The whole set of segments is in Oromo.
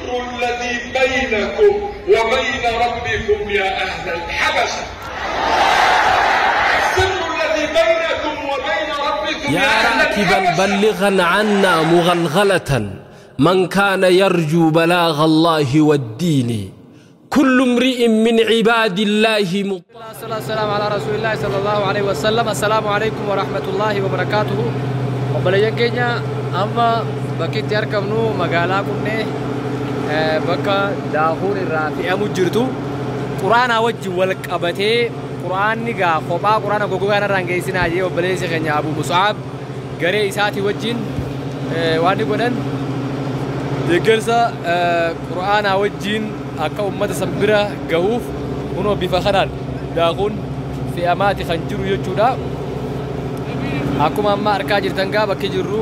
السر الذي بينكم وبين ربكم يا أهل الحبشة؟ السر الذي بينكم وبين ربكم يا راكبا بلغا عنا مغلغلة من كان يرجو بلاغ الله والدين، كل امرئ من عباد الله. الصلاة والسلام على رسول الله صلى الله عليه وسلم. السلام عليكم ورحمة الله وبركاته. Obboleeyyan keenya, amma bakki itti argamnu magaalaa Qunnee, bakka daakuun irraa fe'amu jirtu. Quraanaa wajjin wal qabatee, quraanni gaa kophaa quraana goggogaan irraan geessinaa jee obboleessi keenya Abu Mus'aab garee isaatii wajjin waan godhan deeggarsa quraanaa wajjin akka ummata san bira gahuuf kunoo bifa kanaan daakuun fe'amaati kan jiru jechuudha. Akkuma amma argaa jirtan gaa bakki jirru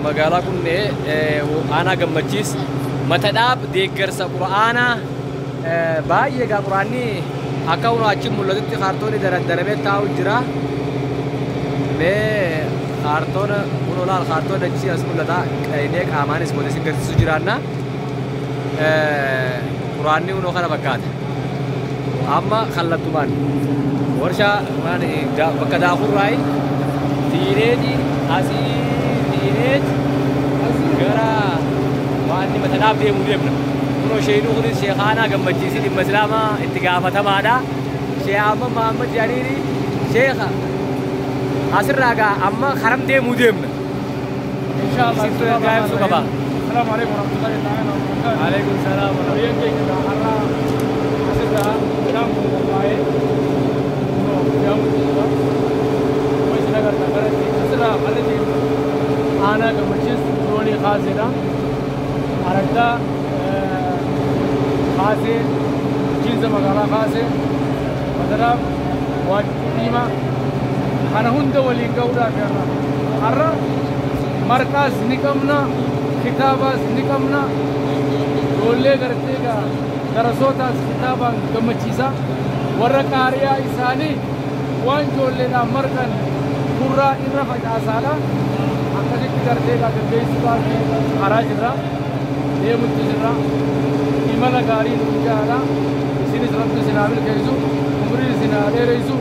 magaalaa Qunnee, aanaa Gammachiis, Matadhaab, deeggarsa quraanaa baay'ee gaa quraanni akka kunoo achi mul'atutti kaartoonni daraddaramee taa'u jira. Mee kaartoona kunoo laal, kaartoon achi as mul'ata, qaynee qaamaanis godhe isin garsiisu jiraanna. Quraanni kunoo kana fakkaata. Amma kallattumaan warshaa bakka daakurraayi fiineeti asii fiineeti gara waan Matadhaaf deemuu deemna. Kunoo sheenuu kunis sheekaanaa Gammachiisii dhimma islaamaa itti gaafatamaadha. Shee amma Mahammad Jariiri sheeka asirraa gaa amma karam deemuu deemna. Inshallah. Isintu ergaa ibsuu qaba. السلام عليكم ورحمة الله تعالى وبركاته. عليكم السلام ورحمة الله. keenya har'a asirraa midhaan kun qophaa'ee fe'amu jira. Isin agartan kanatti asirraa kallattii aanaa Gammachiis zoonii Kaaseedha. Araddaa Kaasee, bulchiinsa magaalaa Kaasee, Matadhaaf, Waajjirri Diimaa kana hunda waliin ga'uudhaaf har'a. Har'a marqaas ni qabna, kitaabaas ni qabna, ijoollee gartee gaa darasootaas kitaabaan gammachiisa. Warra qaariyaa isaanii waan ijoolleedhaan marqan gurraa irra facaasaadha. Akkasitti gartee gaa gaggeessuudhaaf karaa jirra. Deemutti jirra. Imala gaarii nu jaala. Isinis Rabbi isin haa milkeessu. Umrii isin haa dheeressu.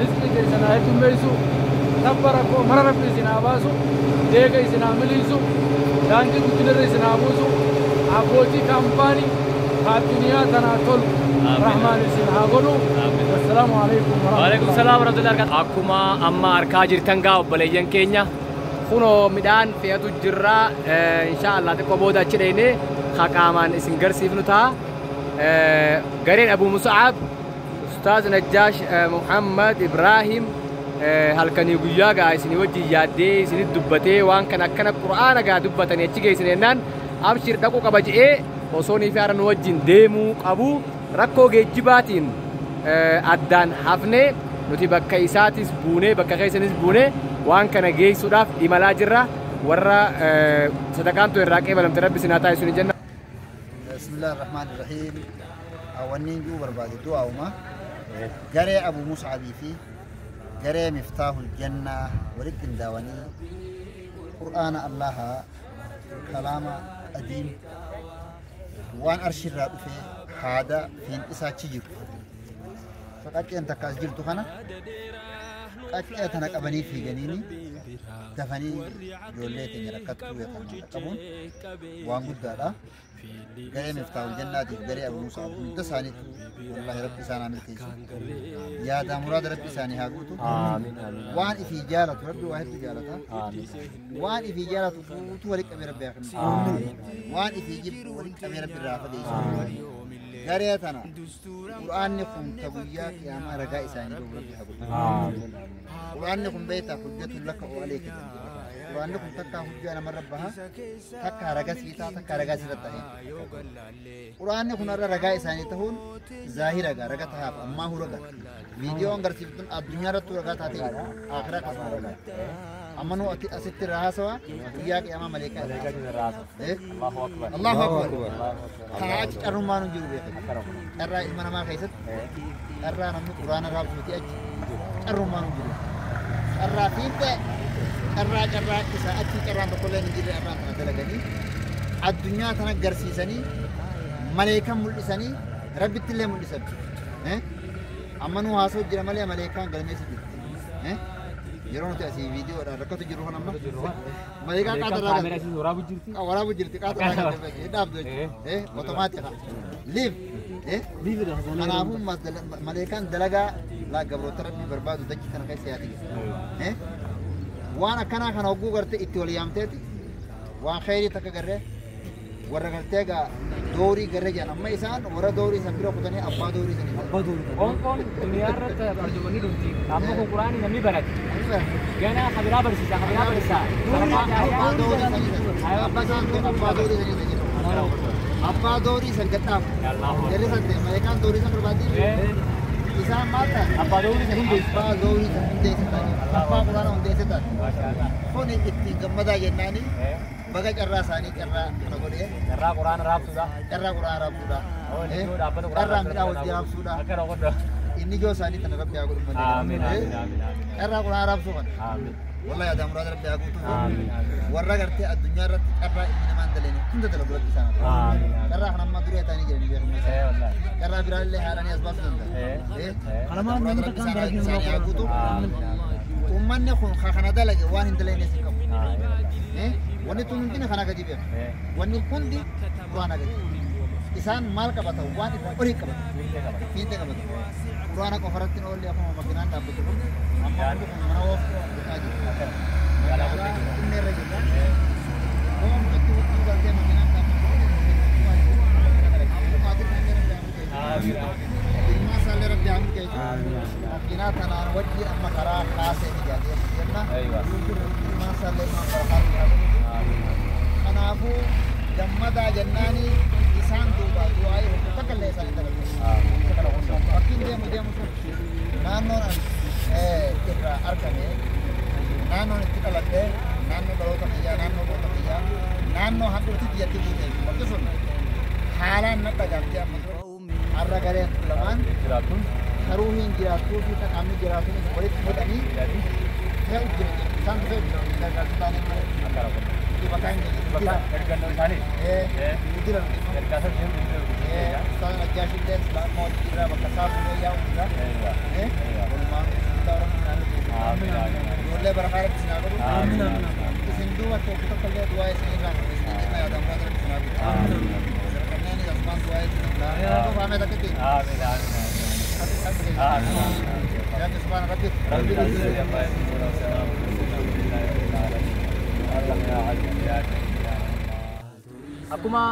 Rizqii keessan haa heddummeessu. Tabba rakkoo mara Rabbi isin haa baasu. Deega isin haa miliisu. Daandii guddinarra isin haa buusu. Abbootii kaampaanii addunyaa tanaa tolu Rahmaan isin haa godhu. Assalaamu alaikum. Waalaikum salaam warahmatullahi wabarakatuh. Akkuma amma argaa jirtan gaa obboleeyyan keenya kunoo midhaan fe'atu jirra. Insha Allah xiqqoo booda achi dheenee qaamaan isin garsiifnu ta'a. Gareen Abu Mus'aab, Ustaaz Najjaash Muhammad Ibrahim halkanii guyyaa gaa isinii wajjin yaaddee isinit dubbatee waan kana akkana quraana gaa dubbatanii achi geessine jennaan abshir dhaquu qaba je'ee osoo nii fi haara nu wajjin deemuu qabu rakkoo geejjibaatiin addaan hafnee nuti bakka isaatis buunee bakka keessanis buunee waan kana geessuudhaaf imalaa jirra. Warra sadaqaan tu irraa qeebalamte Rabbi isin haa taasisu ni jenna. بسم الله الرحمن الرحيم. Wannin juu barbaade du'aa'uma garee Abu Mus'abii fi garee Miftaahul Jannaa walitti qindaawanii qur'aana Allahaa, kalaama qadiim, waan arshirraa dhufee haada fiin isaa achi jiru, qacceen takka as jirtu kana qaccee tana qabanii fiiganiini dafanii ijoollee teenya rakkattuu yookaan qabuun waan guddaadha. Garee Miftaahul Jannaatiif garee Abu Mus'ab hunda isaaniitu wallahi Rabbi isaan haa milkeessu. Yaadaa muraada Rabbi isaanii haa guutu. Waan ifii jaalatu Rabbi waa hedduu jaalata. Waan ifii jaalatu guutuu walitti qabee Rabbi haa kennu. Waan ifii jibbu walitti qabee Rabbi irraa haa fageessu. Garee tana qur'aanni kun ta guyyaa qiyaamaa ragaa isaanii bahu Rabbi haa godhu. Qur'aanni kun beektaa hujjatun laka oo aleeka jedha. Qur'aanni kun takkaa hujjaa namarra baha, takkaa ragaa sii ta'a, takkaa ragaa sirra ta'e. Qur'aanni kun har'a ragaa isaanii ta'uun zaahira gaa raga tahaaf ammaa hu ragaa. Viidiyoon garsiiftuun addunyaa irrattuu ragaa taatee jira. Akhiraa akkasuma ragaa. Amma nu asitti irraa haasawaa guyyaa qiyaamaa maleekaa irraa haasawa. Allahu akbar. Allahu akbar. Kanaa achi carrummaan hin jiru beekama. Carraa ilma namaa keessatti carraa namni quraana raabsuuti achi carrummaan hin jiru. Carraa fiixee carraa isaa achi carraan tokkollee hin jirre irraan kana dalaganii addunyaa tana garsiisanii. Maleekaan mul'isanii Rabbitti illee mul'isan. Amma nu haasoo jira malee maleekaan galmeessi jirti. Yeroo nuti asii viidiyoodhaan rakkatu jiru kan amma maleekaan qaatarraa waraabu jirti qaatarraa dhaabdu jechuudha. Otomaatika. Liif. Kanaafuu maleekaan dalagaa laa gabroota Rabbii barbaadu dachii kana keessa yaati jira. Waan akkanaa kana hogguu gartee itti wal yaamteeti waan kheyrii takka garree warra gartee egaa doorii garree jedhan amma isaan warra doorii san bira kutanii abbaa doorii sanii. Qoonqoon duniyaa irratti arjoomanii dhufti. Amma kun quraanii namni barate. Ganaa kabiraa barsiisa kabiraa barsiisa. Abbaa doorii sanii abbaa doorii sanii jedhu. Abbaa doorii san gadhaafu. Jarri san ta'e maleekaan doorii san barbaaddi. Isaan maal ta'an? Abbaa doorii san hundeessa. Abbaa doorii san hundeessa ta'an. Abbaa quraana hundeessa ta'an. Kun ittiin gammadaa jennaani baga carraa isaanii carraa kana godhee. Carraa quraana raabsuudha. Carraa quraana raabsuudha. Carraa midhaan wajjin raabsuudha. Inni ijoo isaanii tana Rabbi haa godhu malee. Carraa quraana raabsuu kana. Wallahi aadaa muraasa Rabbi haa guutuu. Warra gartee addunyaa irratti carraa ilmi namaa hin dalagne hunda dalagu Rabbi isaan haa godhu. Carraa kana amma duree ta'anii jiranii beekamu isaa. Carraa biraallee haaranii as baasuu danda'a. Muraasa Rabbi isaanii haa guutu. Uummanni kun kana dalage waan hin dalagne hin qabu. Wanni tun hundi kana gadi beeku. Wanni hundi quraana gadi. Isaan maal qabata waan olii qabata. Fiixee qabata. Quraana qofa irratti hin oolle akkuma makiinaan dhaabbatu kun amma hundi kun mana ooftuu hojjetaa jiru. Inni irra jirra. Oomishatti huccuu galtee makiinaan dhaabbatu kun Ilmaan isaallee Rabbi haa milkeessu. Makiinaa tanaan wajjin amma karaa kaasee ijaatee jenna. Ilmaan isaallee ilmaan barakaa godhu. Kanaafuu gammadaa jennaani isaan duuba du'aa'ii hojii takka illee isaan hin dabaltu. Fakkiin deemu deemu sun naannoon ani irraa argame naannoon itti dhaladhe naannoo dhaloota kiyyaa naannoo goota kiyyaa naannoo handhuurti biyyatti buute bakki sun haalaan na dhagaamtee amma dura har'a gareen lamaan karuu hin jiraattuu fi qaamni jiraatuunis walitti godhanii fe'u jira isaan fe'u jira gargaarsa taanee malee. Ergannoo isaanii. Jira. Ergaasaa jiru jira. Ustaaz Najjaash illee islaamaa walitti jira bakka isaa fuudhee yaa'u jira. Walumaan ijoollee barakaa Rabbi isin haa godhu. Isin duuba tokko tokko illee du'aa isin irraa isin jenna yaada muraasa Rabbi isin haa godhu. Kanneen asumaan du'aa isin irraa. Dhufaamee takkitti. Amiin amiin. Rabbi subhaana Rabbi. Rabbi Akkuma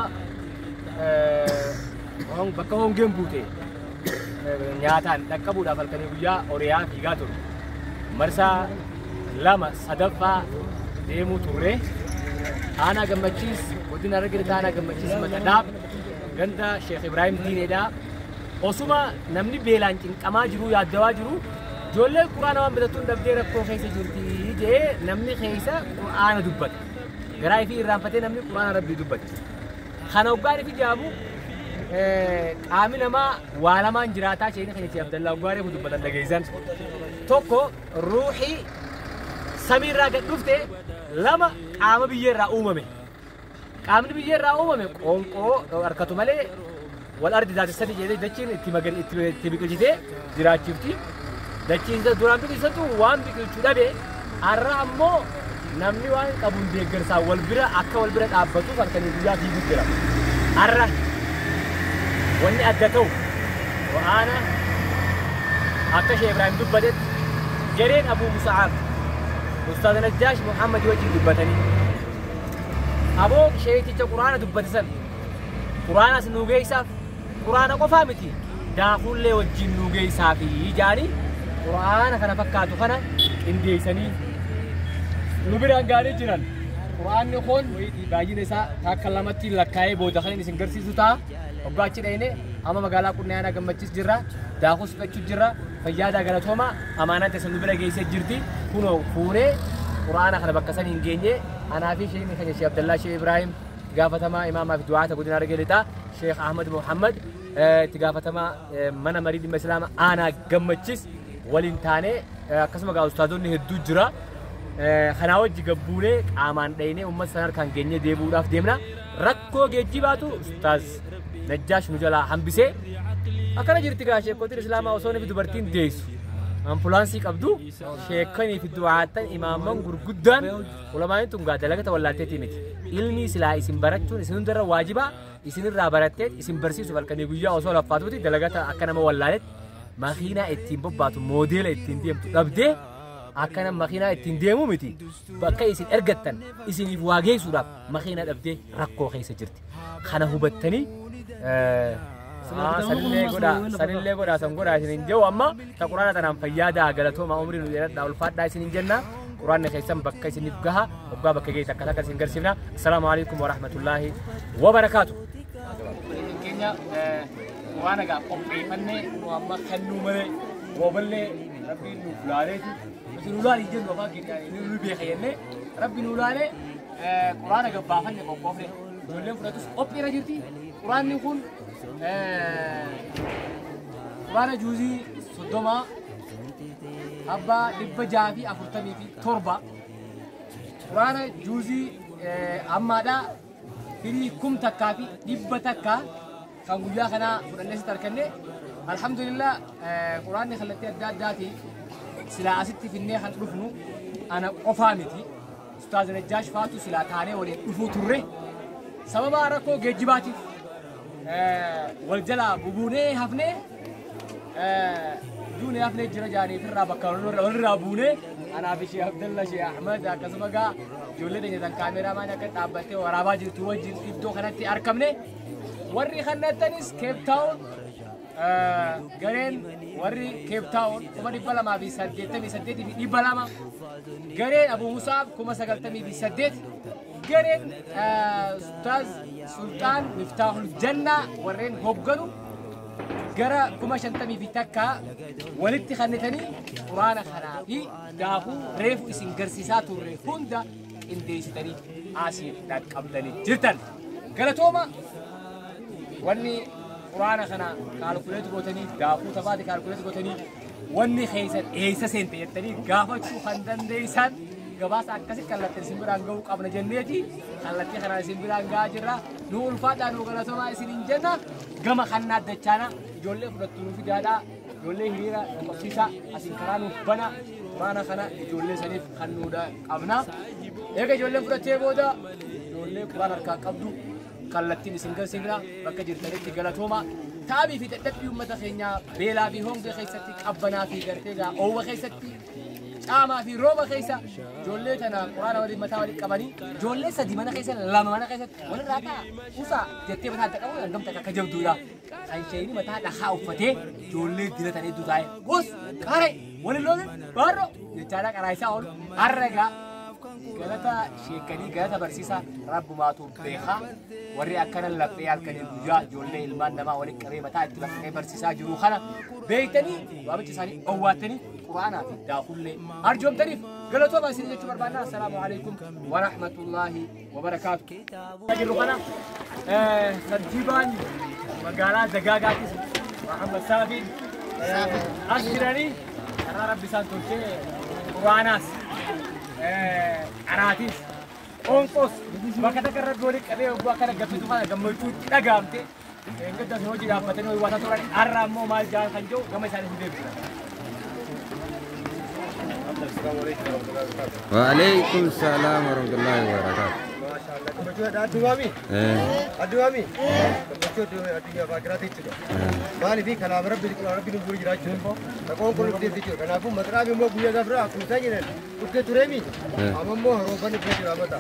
bakka hongeen buute nyaataan dhaqqabuudhaaf halkanii guyyaa horiyaa fiigaa ture. Marsaa 2 sadaffaa deemuu turre. Aanaa Gammachiis godina Harargee aanaa Gammachiis Matadhaab ganda Sheekh Ibrahim Diineedha. Osuma namni beelaan cinqamaa jiru yaaddawaa jiru ijoolleen quraana waan bitattuun dhabdee rakkoo keessa jirti jee namni keessa quraana dubbata. Garaa ifii irraanfatee namni quraana Rabbii dubbata. Kana hoggaan ifi jaamu qaamni namaa waa lamaan jiraataa isheen kan itti Abdallaa hoggaan reefu dubbatan dhageessan. Tokko ruuxii samiirraa gad dhufte lama qaama biyyeerraa uumame. Qaamni biyyeerraa uumame qoonqoo harkatu malee wal ardi zaati sadi jedhee dachiin itti biqilchitee jiraachifti. Dachiin duraan biqilchatu waan biqilchuu dhabe har'a ammoo namni waan qabuun deeggarsaa wal bira akka wal bira dhaabbatuuf halkanii guyyaa fiiguu jira. Har'a wanni adda ta'u quraana akka Sheekh Ibrahim dubbatetti gareen Abuu Musa'ab Ustaaz Najjaash Muhammad wajjin dubbatanii aboo sheekicha quraana dubbate san quraanas nuu geessaaf quraana qofaa miti daakuullee wajjin nuu geessaaf jaanii quraana kana fakkaatu kana qindeessanii nu biraan gaarii jiran. Quraanni kun baay'ina isaa takka lamatti lakkaa'ee booda kan isin garsiisu ta'a. Hoggaa achi dhayne amma magaalaa Qunnee aanaa Gammachiis jirra. Daakuus fudhachuu jirra. Fayyaadaa galatooma amaanaan teessan nu bira geessee jirti. Kunoo fuunee quraana kana bakka san hin geenye anaa fi sheekni keenya Sheekh Abdallaa Sheekh Ibrahim gaafatamaa imaamaa fi du'aata godina Harargee Lixaa Sheekh Ahmad Muhammad itti gaafatamaa mana marii dhimma Islaamaa aanaa Gammachiis waliin taanee akkasuma gaa ustaazonni hedduu jira. Kanaa wajji gabbuunee qaamaan dhayinee uummata sana harkaan geenyee deebi'uudhaaf deemna. Rakkoo geejjibaatu Ustaaz Najjaash nu jalaa hambisee akkana jirti gaa sheekotiin Islaamaa osoo fi dubartiin deessu. Ambulaansii qabdu sheekanii fi du'aattan imaamman gurguddaan ulamaaniin tun gaa dalagata wallaalteetii miti. Ilmi silaa isin barachuun isin hundarra waajibaa isinirraa barattee isin barsiisu halkanii guyyaa osoo laffaatuuti dalagata akka nama wallaaletti makiinaa ittiin bobbaatu moodeela ittiin deemtu dhabdee akka nama makiinaa ittiin deemu miti bakka isin ergattan isiniif waa geessuudhaaf makiinaa dhabdee rakkoo keessa jirti. Kana hubattanii sanillee godhaa san godhaa isiniin jedhu amma ta quraana tanaan fayyaadaa galatoomaa umrii nu dheeradhaa ulfaadhaa isiniin jenna. Quraanni keessan bakka isiniif gaha waggaa bakka geesse akkana akka isin garsiifna. Assalaamu alaikum warahmatullaahi wabarakaatu. Keenya waan egaa qopheeffannee nu amma kennuu malee gooballee rabbiin nuuf laaleeti. Nuti nu laalii jennu afaan keenya nu beeka jennee rabbi nu laalee quraana gabbaafanne qophoofne ijoolleen fudhatus qophiirra jirti. Quraanni kun quraana juuzii 30 abbaa 647 quraana juuzii ammaadhaa firii 1100 kan guyyaa kanaa fudhannee sitti arganne. Alhamdulillah quraanni kallattii adda addaati silaa asitti finnee kan dhufnu ana qofaa miti. Ustaaz Najjaash faatu silaa taanee waliin dhufuu turre sababa rakkoo geejjibaatiif wal jalaa bubuunee hafnee duunee hafnee jira jaaniif irraa bakka walirraa buunee anaa fi Sheekh Abdalla Sheekh Ahmed akkasuma gaa ijoollee teenya tan kaameeraamaan akka dhaabbattee waraabaa jirtu wajjin iddoo kanatti argamne. Warri kannattanis Cape Town gareen warri Cape Town 288,200 gareen Abu Musaab 98,000 gareen Ustaaz Sultaan Miftaahul Jannaa warreen hogganu gara 51,000 walitti kannetanii quraana kanaa fi daakuu reefu isin garsiisaa turre hunda qindeessitanii asiif dhaqqabdanii jirtan. Galatooma wanni quraana kana kaalkuleet gootanii daakuu tafaati kaalkuleet gootanii wanni keessan eessa seente jettanii gaafachuu kan dandeessan gabaasa akkasii kallattii isin biraan ga'uu qabna jenneeti kallattii kanaan isin biraan ga'aa jirra. Nu ulfaadhaa nu galatoomaa isiniin jenna. Gama kannaa dachaana ijoollee fudhattu nu fidaadhaa ijoollee hiriira nu qabsiisaa asiin karaa nuuf bana quraana kana ijoollee saniif kan nuudha qabna. Eega ijoolleen fudhattee booda ijoollee quraana harkaa qabdu kallattiin isin garsiifna bakka jirtanitti galatoomaa. Taabii fi dadhabbii uummata keenyaa beelaa fi hongee keessatti qabbanaa fi gartee gaa oowwa keessatti caamaa fi rooba keessa ijoollee tana quraana waliin mataa waliin qabanii ijoollee 3 mana keessa 2 mana keessatti walirraa ta'a usaa jettee mataa adda qabu hangam takka akka jabduudha. Kan isheen mataa dhahaa uffatee ijoollee dilatan hedduu taa'e gos qaaree waliin loolin baarroo jechaadha qaraa isaa oolu har'a egaa galata sheekanii galata barsiisaa rabbumaatu beekaa warri akkana laphee halkanii guyyaa ijoollee ilmaan namaa waliin qabee mataa itti baqaqee barsiisaa jiru kana beektanii waamicha isaanii owwaattanii quraanaa fi daakullee arjoomtaniif galatooma isin jechuu barbaanna. Assalaamu alaikum warahmatullaahi wabarakaatu. Jiru kana kantiibaan magaalaa Dagaagaatis Muhammad Saafiin as jiranii karaa rabbi isaan tolchee quraanaas qaraatis qoonqoos bakka takka irratti waliin qabee yogguu akkana gabbitu kana gammachuu itti dhagaamte gaddas hojii dhaabbatanii hojii waataa turan har'a ammoo maal jaan kan jiru gama isaanii hin deebisan. وعليكم السلام ورحمة الله وبركاته. ما شاء الله gammachuu adduwaami adduwaami gammachuu addunyaa baakiraati jechuudha. Maaliif kanaaf rabbi rabbi nu buru jiraachuu taqoon kun nuti jechuudha. Kanaafuu maxraaf immoo guyyaa gaafira akkuma isaan jedhan dhukkee tureemi amma immoo rooban dhufee jira amata.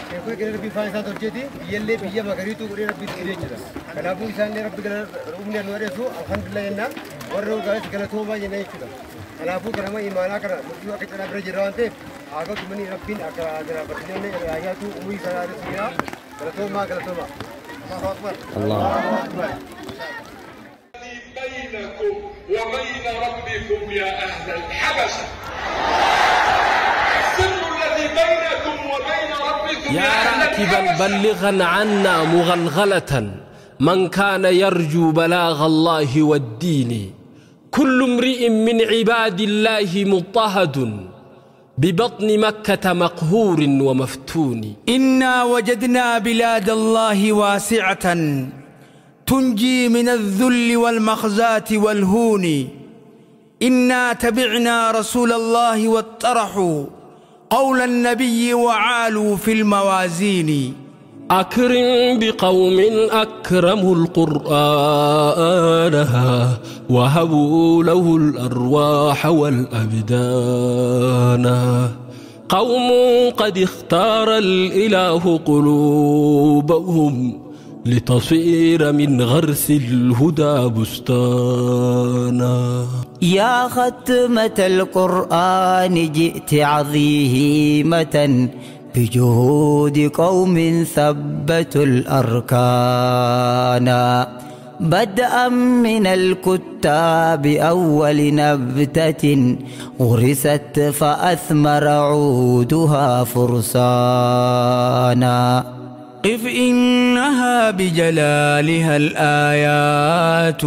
Sheekoo gara rabbi ifaan isaan tolcheeti biyyallee biyya magariituu godhee rabbi itti jechuudha. Kanaafuu isaan rabbi humna nu adheessu alhamdulillah jenna warra galas galatoomaa jenna jechuudha. Kanaafuu kanama imaanaa kana nuti akka canaa bira jirra waan ta'eef haa tumani rabbiin akka jira barsiisonni raayyaatu umurii isaa adheessu jira. Galatoomaa galatoomaa. Allahu akbar. Allahu akbar. بينكم وبين ربكم يا أهل الحبشة. السر الذي بينكم وبين ربكم يا راكبا بلغا عنا مغلغلة من كان يرجو بلاغ الله والدين. كل امرئ من عباد الله مضطهد ببطن مكة مقهور ومفتون. إنا وجدنا بلاد الله واسعة تنجي من الذل والمخزاة والهون. إنا تبعنا رسول الله واطرحوا قول النبي وعالوا في الموازين. أكرم بقوم أكرموا القرآن وهبوا له الأرواح والأبدان. قوم قد اختار الإله قلوبهم لتصير من غرس الهدى بستانا. يا ختمة القرآن جئت عظيمة بجهود قوم ثبتوا الأركان. بدءا من الكتاب أول نبتة غرست فأثمر عودها فرسانا. قف إنها بجلالها الآيات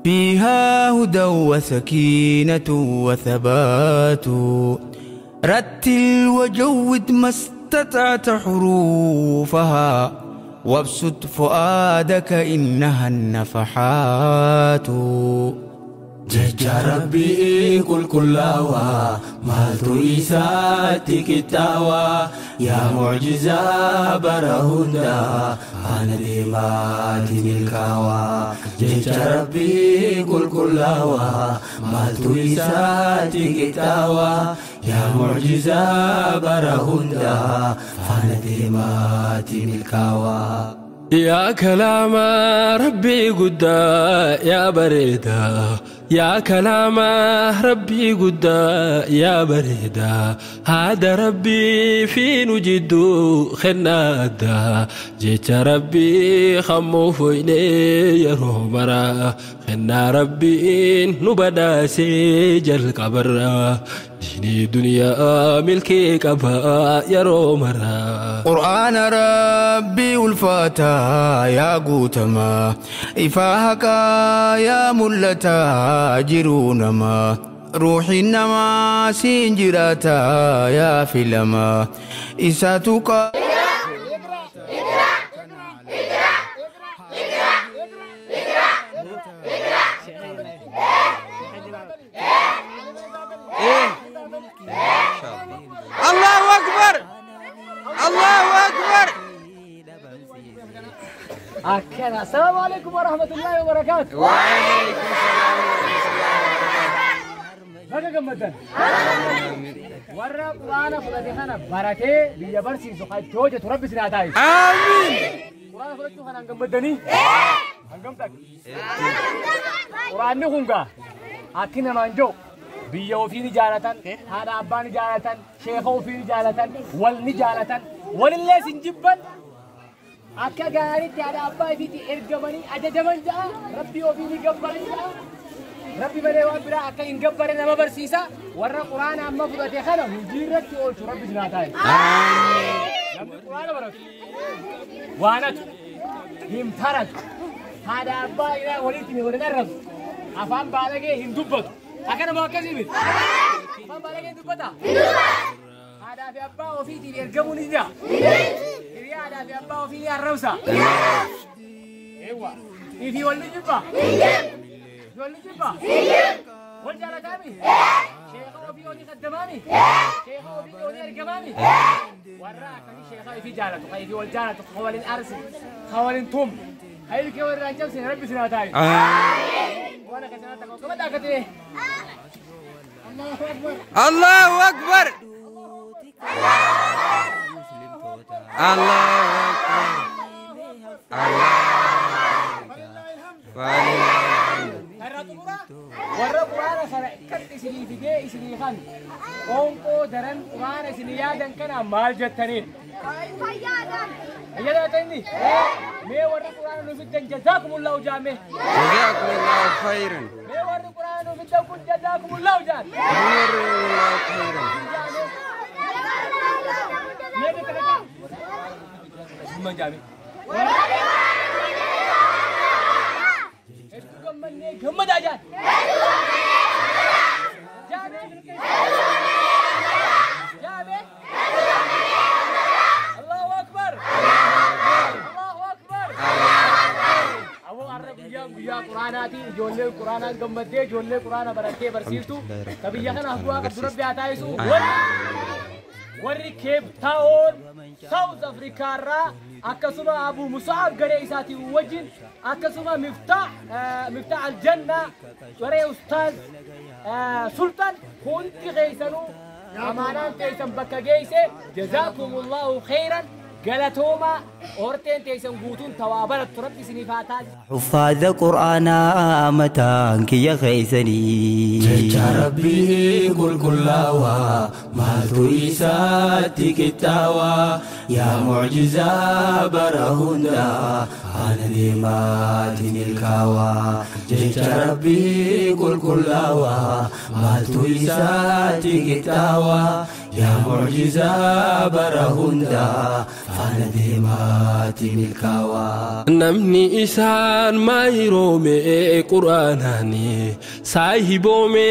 فيها هدى وسكينة وثبات. رتل وجود ما استطعت حروفها وابسط فؤادك إنها النفحات. Jecha Rabbii qulqullaawaa maaltu isaatti qixxaawaa yaa mucjizaa bara hundaa faana deemaati milkaawaa. Jecha Rabbii qulqullaawaa maaltu isaatti qixxaawaa yaa mucjizaa bara hundaa faana deemaati milkaawaa. يا كلام ربي قدا يا بريدا، يا كلام ربي قدا يا بريدا، هذا ربي في نجدو خنادا. جيت ربي خمو فيني يا رومرا خنا ربي نبدا سجل قبر ديني دنيا ملكي كبا يا رومرا. قرآن ربي والفاتح يا قوتما إفاهك يا ملتا جرونما روحي نما سينجراتا يا فيلما إساتك. الله أكبر الله أكبر. السلام عليكم ورحمة الله وبركاته. وعليكم السلام ورحمة الله وبركاته. Baga gammaddan. Warra Quraana fudhate kana baratee biyya barsiisu kan itti hojjetu Rabbi isin haa taasisu. Amiin. Quraana fudhachuu kanaan gammaddanii? Hangam takka? Quraanni kun gaa akki namaan jiru biyya ofii ni jaalatan, haadha abbaa ni jaalatan, sheeka ofii ni jaalatan, wal ni jaalatan, walillee sin jibban. Akka gaariitti haadha abbaa ifiitti ergamanii ajajaman ja'a, Rabbii ofii ni gabbaran ja'a. Rabbi malee waan biraa akka hin gabbare nama barsiisa. Warra Quraana amma fudhate kana hojii irratti oolchu Rabbi isin haa taasisu. Namni Quraana baratu waanatu hin taratu, haadha abbaa walitti hin arrabsu, afaan baalagee hin dubbatu. Akka nama akkasii miti. Afaan baalagee hin dubbata? Haadhaa fi abbaa ofiitiin ergamuu ni jira. Hiriyaa haadhaa fi abbaa ofii ni arrabsa. Eewwa. Ifii wal ni jibba? Wal ni jibba? Wal jaalataami? Sheeka ofii olii qaddamaami? Sheeka ofii olii ergamaami? Warra akkasii sheeka ifii jaalatu, ka ifii wal jaalatu, ka waliin arsine, ka waliin tumne, ka ilkee walirraa hin cabsine Rabbi isin haa taasisu. Waan akkasii natti akka qabadhaa akka ta'e. Allahu Akbar. Allahu Akbar. Warra Quraana kana kan isinii fidee isinii kan qoonqoo daran Quraana isinii yaadan kana maal jettaniin? Fayyaadhaan. Inni? Mee warri Quraana nu fiddan jazaakumullahu jaame. Jazaakumullahu khairan. Mee warri Quraana nu fiddan kun jazaakumullahu jaame. Jazaakumullahu khairan. Mee beekama. Summan jaame. Gammadaa jaan. Jaan. Guyyaan guyyaa Quraanaati. Ijoolleen Quraanaan gammaddee ijoollee Quraana barattee barsiiftu. Ka biyya kanaaf bu'aa qabdu Rabbi haa taasisu. Warri Cape Town South Africa irraa akkasuma Abu Musaab garee isaatiin wajjin akkasuma Miftah Aljanna garee Ustaaz Sultan hundi keessanuu amaanaan teessan bakka geesse jazaakumullahu khayran galatooma horteen teessan guutuun tawaa barattu Rabbi isiniif haa taasisu. حفاظ قرآنا متان كي خيسني Jecha Rabbii qulqullaawaa maaltu isaatti qixxaawaa yaa mucjizaa bara hundaa haala deemaatiin milkaawaa. Jecha Rabbii qulqullaawaa maaltu isaatti qixxaawaa yaa mucjizaa bara hundaa faana deemaatiin milkaawaa. Namni isaan maayiroome quraanaani saahiboome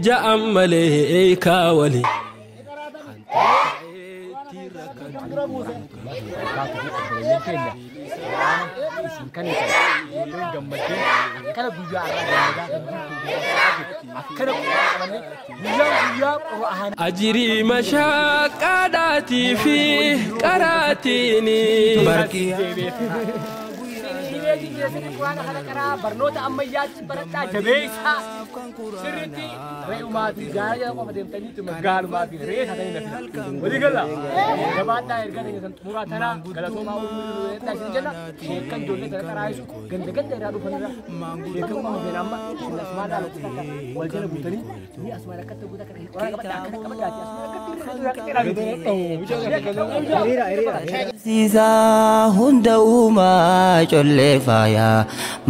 ja'an malee kaawali. Isin kan ijoolleen gammaddee akkana guyyaa har'aa gammadaa kan jirtu akkana qabanne guyyaa guyyaa Qur'aana. Ajirii mashaaqaadhaatii fi qaraatiini. Dhibeetiin keessatti Qur'aana kana qaraa barnoota ammayyaatti baradhaa jabeessaa sirriitti re'umaa fi gaara jala qofa deemtaniitu gaalumaa fi re'ee taatanii nafina. Walii gala gabaadhaa erga ta'e san xumuraa tanaa galatoomaa uumuu isin jenna sheekkan ijoollee tana qaraa'isu ganda ganda irraa dhufanirra sheekkan qofa feena amma isin asumaan dhaala kutaa wal jala guutanii ni asumaan akkatti guutaa kana Qur'aana qabadhaa akkana qabadhaati asumaan akkatti Siisaa hunda uumaa collee faayaa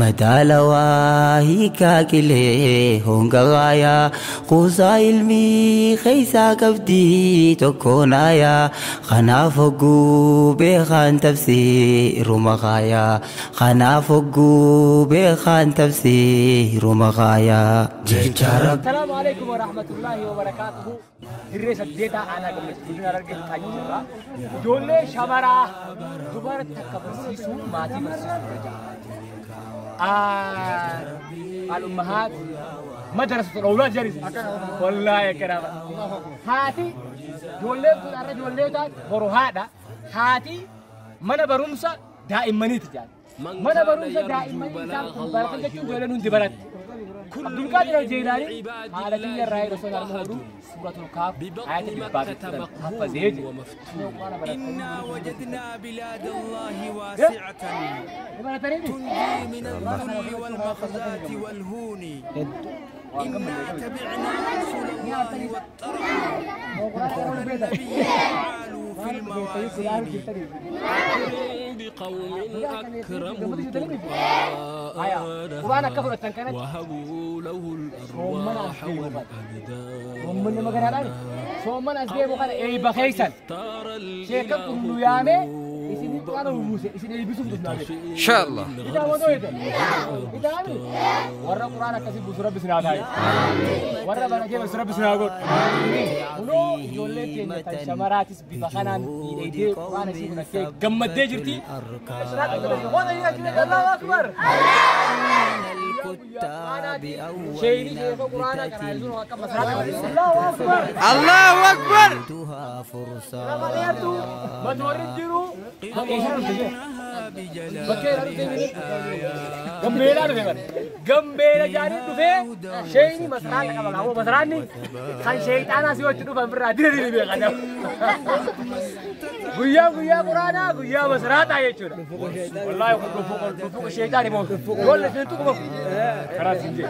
madaalawaa hiikaa qilee honga gaayaa kuusaa ilmii keeysaa qabdii tokkoon aayaa kanaaf hogguu beekaan tafsiiruma gaayaa kanaaf hogguu beekaan tafsiiruma gaayaa. Jecha Rabbii. Assalaamu alaikum wa rahmatullahi wa barakaatuhu. Dirree saddeetaa aanaa gammachuu godina Harargee lixaa jirra. Ijoollee shamaraa dubara takka barsiisuu maatii barsiisuu irra jira. Al-ummahaat madrasatul awlaad jedhis. Wallaahi akkana. Haati ijoolleen kun har'a ijoollee taate boru haadha. Haati mana barumsa daa'immaniiti jedhan. Mana barumsa daa'immanii isaan kun baratan jechuun ijoolleen hundi baratti. Abdulqaadir Al-Jaylaani haala xiyya irraa yeroo sana arma hodhu suuratul Kaaf ayata dhibbaa fi kudhan haffazee jedhe. إنا وجدنا بلاد الله واسعة تنجي من الذل والمخزاة والهون إنا تبعنا رسول الله والطرع قول النبي تعالوا في الموازين بقوم أكرموا القرآن وهبوا له الأرواح والأبدان. Soomman as deemu kana eebba keessan sheekan kun nu yaame isin quraana buuse isin eebbisuuf dhufnaame. Inshallah. Itaami warra quraana akkasii buusu Rabbi isin haa taa'isu. Warra baratee barsiisu Rabbi isin haa godhu. Kunoo ijoolleen keenya tan shamaraatis bifa kanaan miidhagdee quraana isii fudhattee gammaddee jirti. Allahu akbar. Sheeyni sheeka quraana kana jiru akka masraata. Allahu akbar. Allahu akbar. Matoorri jiru bakkee dhufee gambeelaa dhufe bara gambeela jaanii dhufee sheeyni masraata qaba qabu masraanni kan sheeyxaanaa si wajji dhufan birraa dira diri beekan guyyaa guyyaa quraanaa guyyaa masraataa jechuudha. Wallaahi kun dhufu sheeyxaani moo golle siin tuquma karaa siin jee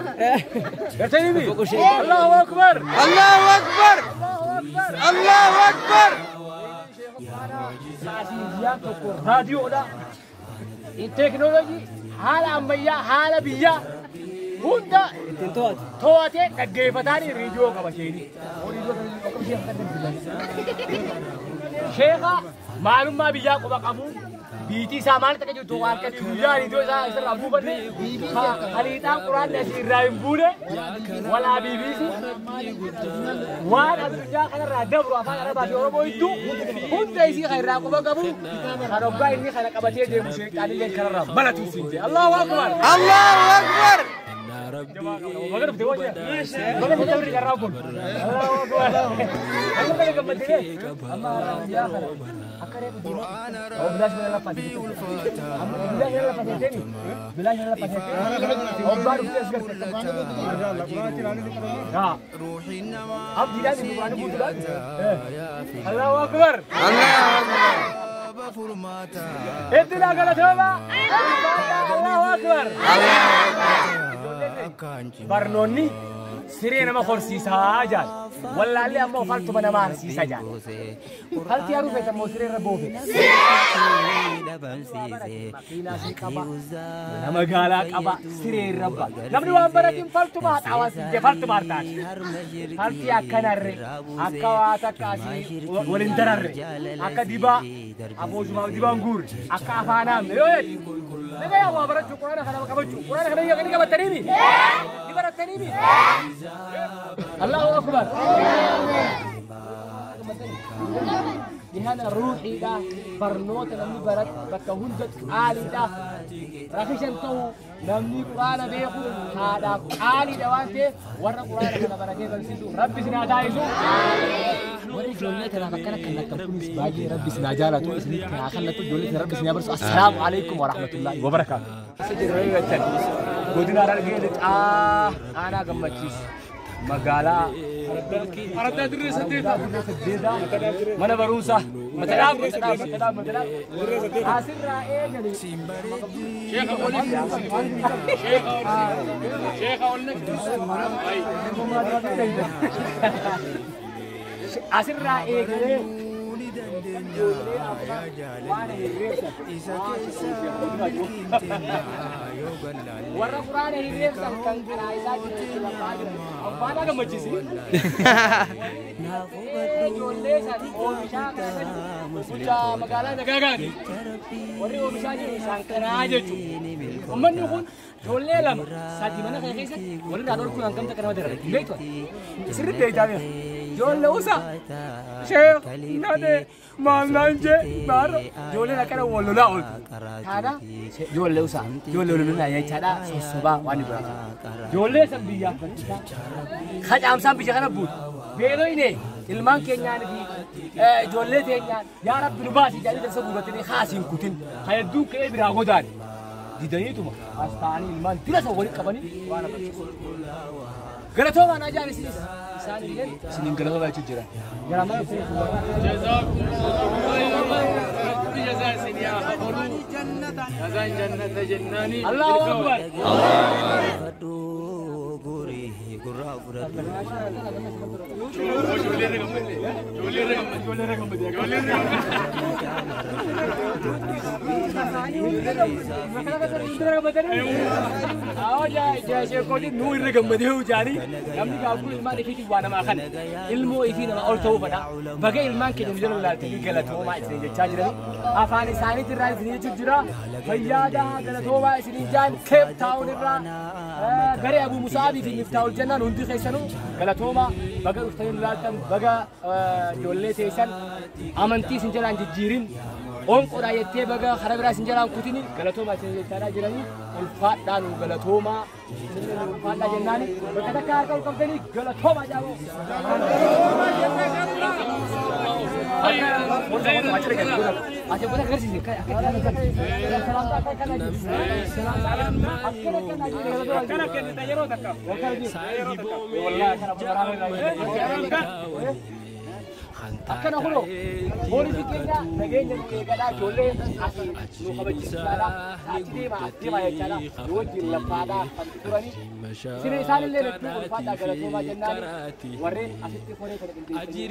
gartanii mi Allahu akbar Allahu akbar Allahu akbar. Saasiyyaan tokko raadiyoodha. Teekinooloojii haala ammayyaa haala biyyaa hunda to'atee dhaggeeffataan reediyoo qaba sheeni. Sheeka maalummaa biyyaa quba qabu Biitii isaa maal takka jirtu waan akka guyyaa iddoo isaa isarraa buufanne haliixaan quraanni asii irraa hin buune walaa biibiisi waan addunyaa kanarraa dabru afaan arabaa fi oromoo hedduu hunda isii kan irraa quba qabu kan hoggaa inni kana qabatee deemu sheexaanillee kanarraa malatu siin jee Allahu akbar Allahu akbar Allahu akbar Allahu akbar Barnoonni siree nama horsiisaa jaal wallaallee ammoo faltuma nama harsiisa jaal falti haruu feete ammoo siree irra boofe nama gaalaa qaba siree irra ba namni waan baratiin faltuma haxaawaa siijee faltuma hartaati falti akkanarre akka waa takka asii waliin dararre akka dibaa aboojumaaf dibaan guurre akka afaanaamne yoo jedhu naga yaa waa barachuu quraana kana qabachuu quraana kana ni qabattaniimi ni barattaniimi Allahu akbar Dihana ruuxiidha barnoota namni barat bakka hunda qaaliidha rakishan ta'u namni quraana beeku haadhaaf qaaliidha waan ta'eef warra quraana kana baratee barsiisu rabbi isin haa taa'isu warri ijoollee tanaaf akkana kallattan kunis baay'ee rabbi isin haa jaalatu isinitti haa kallatu ijoollee tana rabbi isin haa barsiisu assalaamu alaikum wa rahmatullaahi wa barakaatu. Godina Harargee lixaa aanaa gammachiis magaalaa Araddaa Dirree Saddeetaa mana barumsaa matadhaaf asirraa eegale asirraa eegalee warra quraana hirreessan kan kanaa isaa jiru abbaan gammachiisi ijoollee san oomishaa bulchaa magaalaa Nagaagaati warri oomishaa jiru isaan kanaa jechuudha uummanni kun ijoollee lama sadi mana kana keessatti walirraa dhorkuun hangam takka nama darara hin beektu sirriitti beektaa beeka ijoollee usa sheekh nade maal naan jee baara ijoolleen akkana wal lolaa ooltu taana ijoollee usa ijoollee wal lolaa jechaadha sossobaa waan ni biraatu ijoollee san biyyaaf kacaamsaan biyya kana buutu beeloyne ilmaan keenyaan fi ijoollee teenyaan yaa rabbi nu baasi jedhanii dansa guuratanii haasiin kutin ka hedduun ka'ee biraa godaane didaniituma as ta'anii ilmaan dira san walitti qabanii waan agarsiisu. Galatoomaa naa jaan isinis isaan illee isiniin galatoomaa jechuun jiran. Gara mana kun Allahu Akbar. Afaan isaaniitti irraa isin jechuun jira fayyaada galatoomaa isiniin jaan Cape Town irraa garee Abu Musaabii fi Miftaahul Jannaan hundi keessanuu galatoomaa baga dhuftanii ilaaltan baga ijoollee teessan amantii isin jalaan jijjiirin onqoodhaa jettee baga karaa biraa isin jalaan kutini galatoomaa isin jechaadhaa jiranii ulfaadhaa nu galatoomaa isinillee nu ulfaadhaa jennaani bakka takka harka ol qabdanii galatoomaa jaaboo. Akkana kunoo poolisii keenya nageenya nu eegadhaa ijoollee asii nu kabachiisaadha achi deema as deema jechaadha nu wajjin laffaadhaa kan turani isin isaanillee hedduu ulfaadhaa galatoomaa jennaan warreen asitti koree kana qindeessanii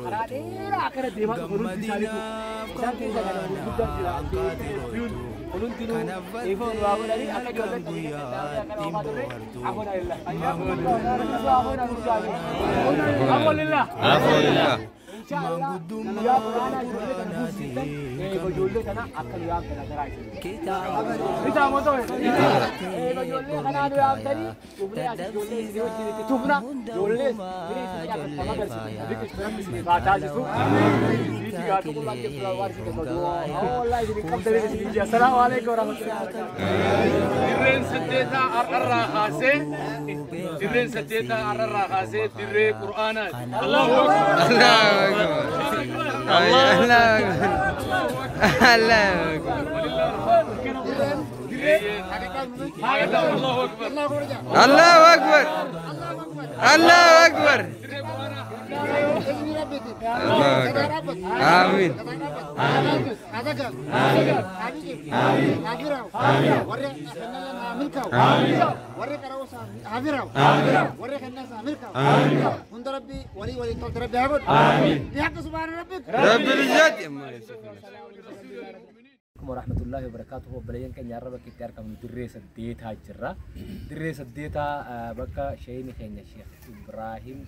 karaa dheeraa akkana deemaa dhufu hundi isaaniitu isaan keessa kana gurguddaan jira. Kun hundinuu dhiifama nu haa godhanii akka ijoolleen ittiin bohartu. Alhamdulillah. Inshallah guyyaa quraanaa ijoollee kana buusisan ijoollee kana akka nu yaamtan agaraa isin. Bitaa moo ta'e? Ijoollee kanaa nu yaamtanii dhufnee as ijoollee isinii wajjin itti tufna ijoollee firii isinii akka nama agarsiisu biqilchu rabbi isinii haa taasisu. Siiti gaa tokko lakkee waan isin gammadu. Wallahi isin qabdanii isin ijji. Assalaamu alaikum warahmatullahi wabarakatuh. Dirreen saddeetaa har'arraa kaasee dirreen saddeetaa har'arraa kaasee dirree Qur'aanaati. Allahu Akbar. الله أكبر الله أكبر الله أكبر آمين رب العزة ورحمة الله وبركاته. بلين كان يعرف كتير كم دري سديتها جرا دري سديتها بكا شيء نخين الشيخ إبراهيم